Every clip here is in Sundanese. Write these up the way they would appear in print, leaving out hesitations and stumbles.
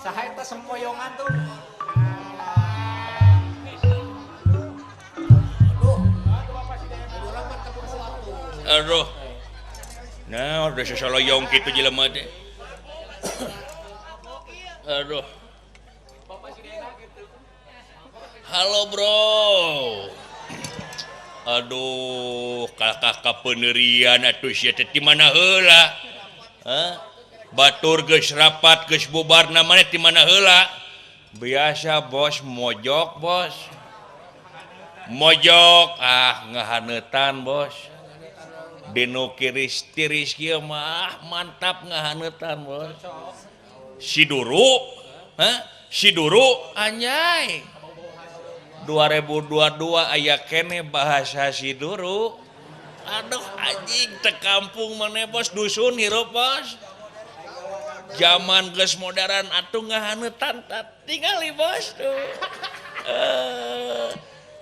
Saha eta sempoyongan tuh? Aduh. Nah, udah sesoloyong kitu jelema teh. Aduh. Halo bro. Aduh, kakak kapeunerian atuh sia teh di mana heula? Hah? Batur geus rapat geus bubar namanya di mana heula? Biasa bos mojok bos. Mojok ah ngahaneutan bos. Dinu kiris tiris kieu mah mantap ngahaneutan bos. Si Duru, hah? Si Duru anjay. 2022 aya kene bahasa si Duru. Aduh anjing teh kampung maneh bos dusun hirup bos. Zaman geus modern atuh ngahaneutan tingali bos tuh.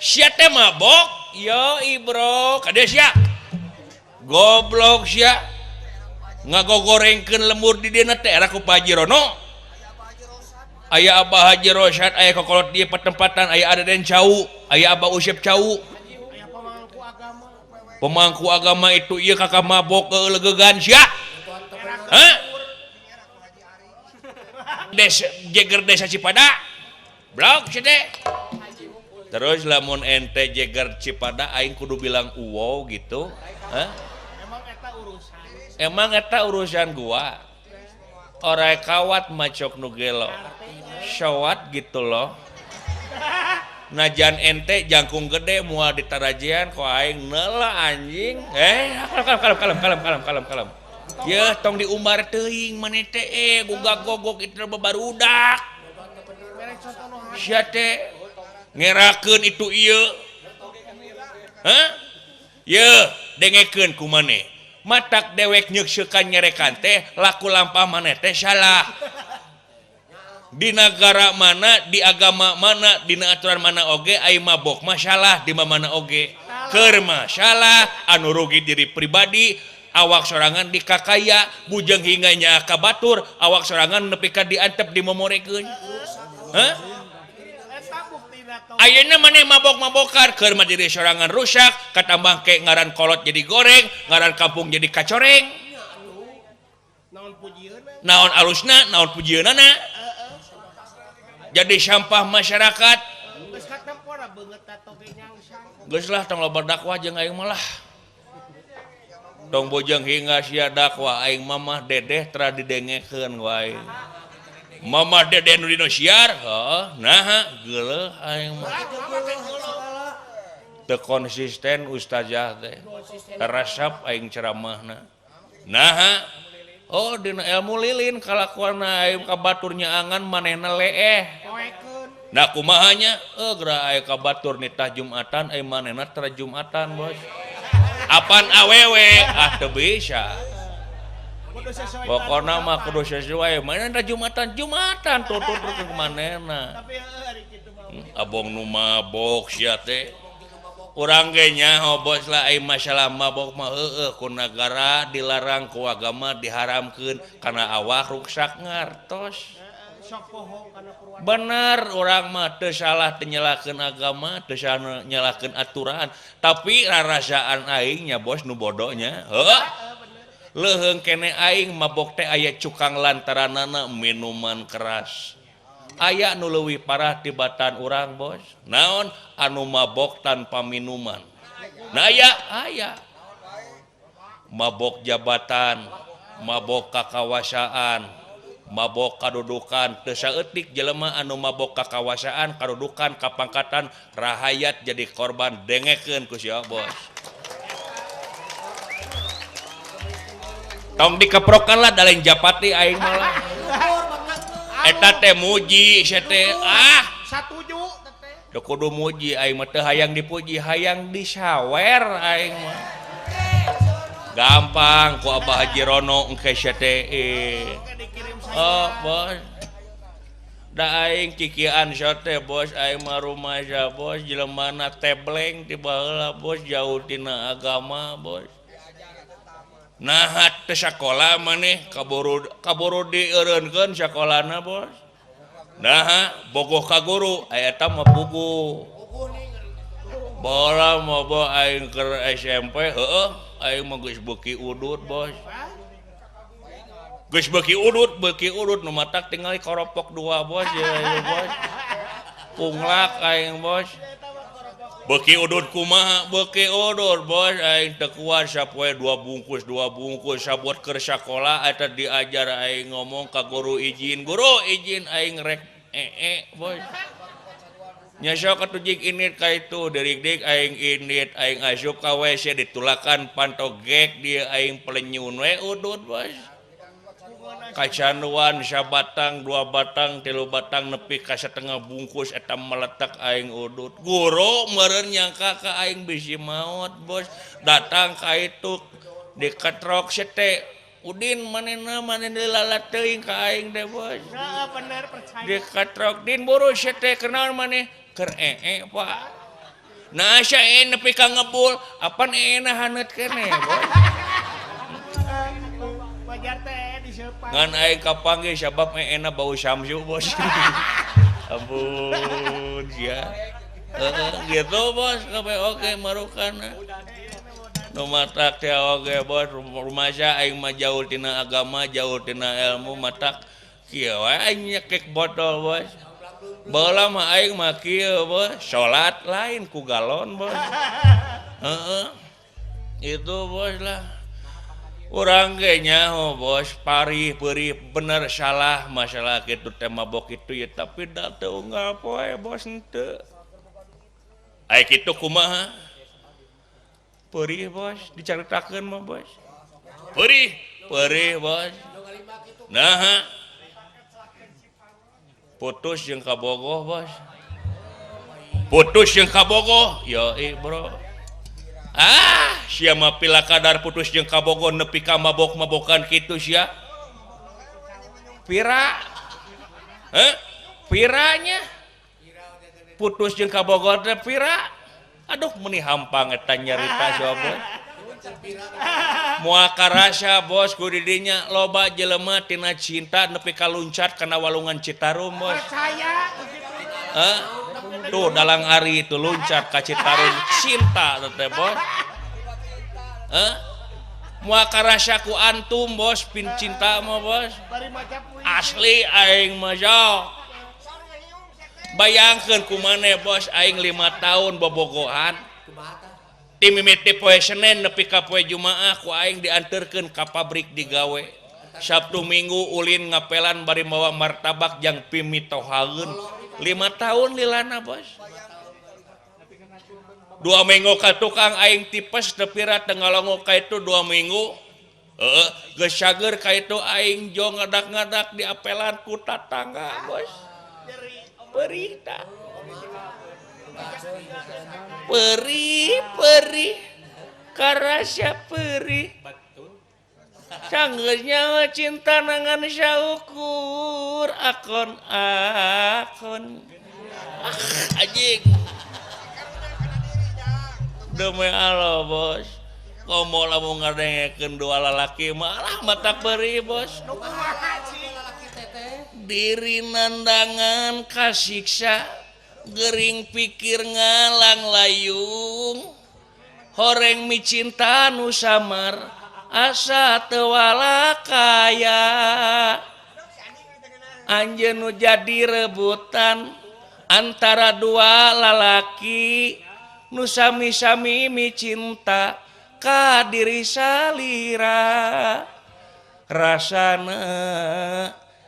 Sia teh mabok? Yoi bro, kade sia. Goblok sia. Ngagogorengkeun lemur di dieuna teh era ku Pak Haji Rono. Aya Abah Haji Rosyad, aya kokolot di pertempatan, aya Aden Cau, aya Abah Usep Cau. Pemangku agama itu ieu kakak mabok keulegegan sia. Hah? Desa jeger desa Cipada. Blok sia teh. Terus lamun ente jeger Cipada aing kudu bilang uwow gitu. Hah? Emang eta urusan gua. Orai kawat macok nu gelo. Sowat gitu loh. Najan ente jangkung gede moal ditarajian ku aing neula anjing. Kalem kalem kalem kalem kalem kalem kalem. Yeuh tong diumbar teuing maneh teh gugak gogok itu babarudak. Sia teh ngerakeun itu ieu. Hah? Yeuh dengekeun ku maneh. Matak dewek nyekseukan nyerekan teh laku lampah maneh teh salah. Di negara mana, di agama mana, dina aturan mana oge ai mabok mah salah di mana oge. Keur mah salah anu rugi diri pribadi, awak sorangan dikakaya, bujeng hingga nya ka batur, awak sorangan nepi ka diantep dimomorekeun. Hah? Ayeuna maneh mabok-mabokan keur mah diri sorangan rusak, katambah ke ngaran kolot jadi goreng, ngaran kampung jadi kacoreng. Naon alusna, naon pujieunana? Jadi sampah masyarakat. Geus lah tong loba dakwah jeung aing mah lah. Tong bojeng hingga sia dakwah aing mamah dedeh tara didengekeun wae. Mamah dedeh nu dina siar, heuh, naha geuleuh aing mah. Teu konsisten ustazah teh. Resep aing ceramahna. Naha? Oh dina ilmu lilin kalakuanna aing ka batur nyaangan manehna leeh. Nah kumaha nya? Geura aya ka batur nitah Jumatan aing manehna tara Jumatan bos. Apan awewe? Ah teu bisa. Pokona mah kudu sesuai. Manehna Jumatan Jumatan tutut ke manehna. Abong nu mabok sia teh. Urang ge nyaho bos lah ai masalah mabok mah heueuh ku nagara dilarang ku agama diharamkeun kana awak ruksak ngartos. Bener urang mah teu salah teu nyalahkeun agama, teu salah nyalahkeun aturan, tapi rarasaan aing nya bos nu bodohnya. Heuh. Leuheung kene aing mabok teh aya cukang lantaranana minuman keras. Aya nu leuwih parah tibatan urang bos. Naon anu mabok tanpa minuman. Nah aya aya. Mabok jabatan, mabok kakawasaan, mabok kadudukan. Teu saeutik jelema anu mabok kakawasaan, kadudukan, kapangkatan, rahayat jadi korban dengekeun ku sia bos. Tong dikeprokan lah da lain japati aing malah. Eta teh muji sia teh ah satuju teh. Teu kudu muji aing mah teu hayang dipuji, hayang disawer aing mah. Gampang ku Abah Haji Rono engke sia teh. Oh bos. Da aing kikian sia teh bos, aing mah rumaja bos, jelemana tebleng ti baheula bos, jauh tina agama bos. Nah teu sakola maneh kaburu kaburu dieureunkeun sakolana bos. Nah bogoh ka guru aya eta mah puguh. Bola mah bo aing keur SMP heueuh aing mah geus beuki udut bos. Geus beuki udut nu matak tingali koropok dua bos ya, ya bos. Punglak aing bos. Beuki udut kumaha beuki udut bos aing teu kuat sapoe dua bungkus sabot keur sakola eta diajar aing ngomong ka guru izin aing rek ee bos. Nya sok atuh jig init ka itu derik-derik aing init aing asup ka WC ditulakan panto gek dia aing pelenyun we udut bos. Kacanduan sabatang dua batang tilu batang nepi ka setengah bungkus eta meletak aing udut. Guru meureun nyangka ka aing bisi maot bos. Datang ka itu diketrok sete Udin manehna maneh dilalat teuing ka aing teh bos. Heeh bener percaya. Diketrok din buru sete kunaon maneh keur ee Pak. Nah asa ee nepi ka ngebul apan ee na haneut keneh bos. Wajar teh diseupan. Ngan aing kapanggih sabab eena bau samsu bos. Ampun sia. Heeh gitu bos kabeh oge marukana. Nu matak teh oge bos rumasa aing mah jauh tina agama, jauh tina ilmu matak kieu wae aing nyekek botol bos. Baheula mah aing mah kieu bos, salat lain ku galon bos. Heeh. Itu bos lah. Urang ge nyaho bos parih peurih bener salah masalah kitu teh mabok kitu ya tapi da teu unggal poe bos henteu. Ai kitu kumaha? Perih bos dicaritakeun mah bos. Perih, perih bos. Naha putus jeung kabogoh bos. Putus jeung kabogoh, yoi bro. Ah, sia mah pila kadar putus jeung kabogoh nepi ka mabok-mabokan kitu sia. Pira? Heh? Piranya? Putus jeung kabogoh teh pira? Aduh meuni hampang eta nyarita sia bos. Moal karasa bos ku di dinya loba jelema tina cinta nepi ka luncat kana walungan Citarum bos. Percaya Heh? Tuh dalang ari itu luncat ka Citarum cinta teh bos. Heh? Moal karasa ku antum bos pin cinta mah bos. Asli aing mah sok. Bayangkeun ku maneh bos aing 5 tahun bobogohan. Ti mimiti poe Senin nepi ka poe Jumaah ku aing dianterkeun ka pabrik digawe. Sabtu Minggu ulin ngapelan bari mawa martabak jang pimitohaeun. 5 tahun lilana bos. 2 minggu ka tukang aing tipes teu pira teu ngalongo ka itu 2 minggu. Heeh, geus cager ka itu aing jo ngadak-ngadak diapelan ku tatangga bos. Perih ta. Perih, perih. Karasa perih. Sanggeus nyawa cinta nangan saukur akon akon. Ah, anjing. Demi Allah bos. Komo lamun ngadengekeun dua lalaki malah mata perih bos. Diri nandangan kasiksa gering pikir ngalang layung horeng micinta nu samar asa teu walakaya anjeun nu jadi rebutan antara dua lalaki nu sami-sami micinta ka diri salira rasana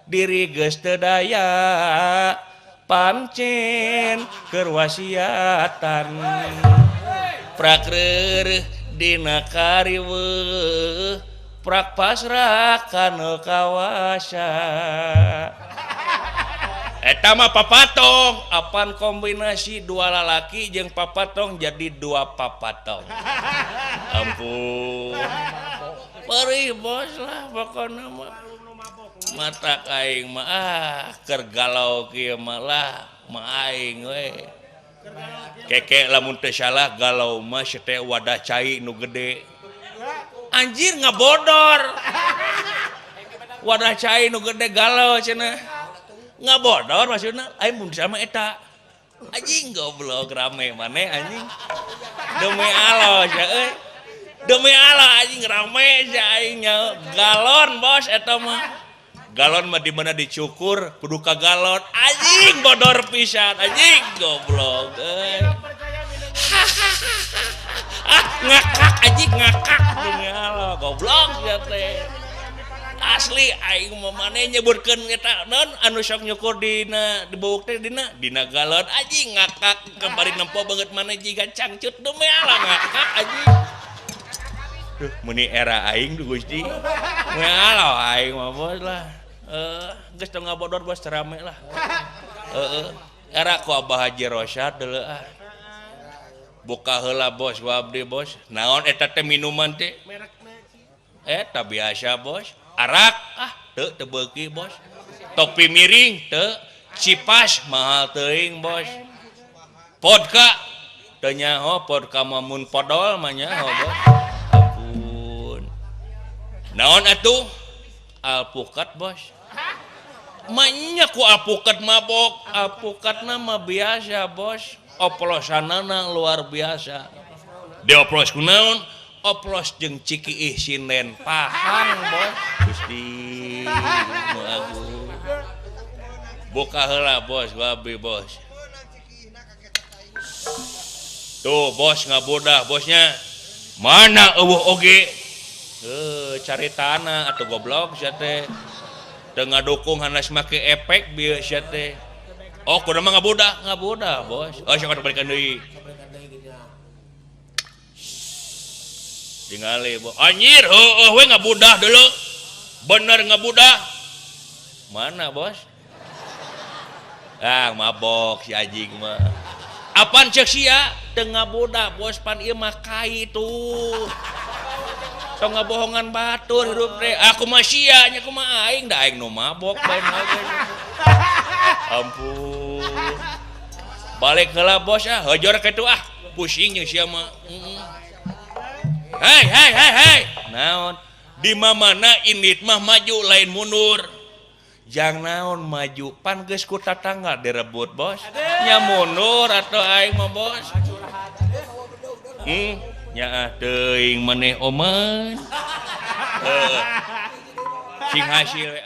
diri geus teu daya pancen keur wasiatan prak reureuh dina kariweuh prak pasrah kana kawasa. Eta mah papatong apan kombinasi dua lalaki jeung papatong jadi dua papatong. Ampun perih bos lah pokona mah. Mata aing mah ah keur galau kieu mah lah mah aing we. Keke lamun teu salah galau mah sete wadah cai nu gede. Anjir ngabodor. Wadah cai nu gede galau cenah. Ngabodor maksudna aing mun sama eta. Anjing goblok rame maneh anjing. Demi Allah sia euy. Demi Allah anjing rame sia aing nya. Galon bos eta mah. Galon mah di mana dicukur kudu ka galon. Anjing bodor pisan anjing goblok euy. Ah ngakak anjing ngakak demi Allah goblok sia teh. Asli aing mah maneh nyebutkeun eta naon anu sok nyukur dina dibuuk teh dina dina galon anjing ngakak kembali nempo beungeut maneh jiga cangcut demi Allah ngakak anjing. Duh meuni era aing duh Gusti. Demi Allah aing mah bos lah. Geus teu ngabodor bos rame lah. Heeh. Era ku Abah Haji Rosyad deuleu ah. Buka heula bos wabdi bos. Naon eta teh minuman teh? Eta biasa bos. Arak ah teu teu beuki bos. Topi miring teu, Cipas mahal teuing bos. Vodka teu nyaho vodka mah mun podol mah nyaho bos. Ampun. Naon atuh? Alpukat bos. Manya ku alpukat mabok, alpukatna mah biasa bos. Oplosanana luar biasa. Dioplos ku naon? Oplos jeung cikiih sinden pahang bos. Gusti nu agung. Buka heula bos, babi bos. Tuh bos ngabodah bosnya. Mana eueuh oge? Cari tanah atuh goblok sia teh. Teu ngadukung hanas make efek bieu sia teh. Oh kudu mah ngabodah, ngabodah bos. Oh sok balikan deui. Tingali bos. Anjir heueuh we ngabudah deuleu. Bener ngabudah. Mana bos? Ah mabok si anjing mah. Apaan cek sia? Teu ngabudah bos pan ieu mah kai tuh. Tong ngabohongan batur hirup teh. Aku mah sia nya kumaha aing da aing nu mabok bae oge. Ampun. Balik heula bos ah, hojor kitu ah. Pusing jeung sia mah. Hei hei hei hei. Naon? Di mana indit mah maju lain mundur. Jang naon maju pan geus ku tatangga direbut bos. Nya mundur atuh aing mah bos. Nyaah teuing maneh oman. Sing hasil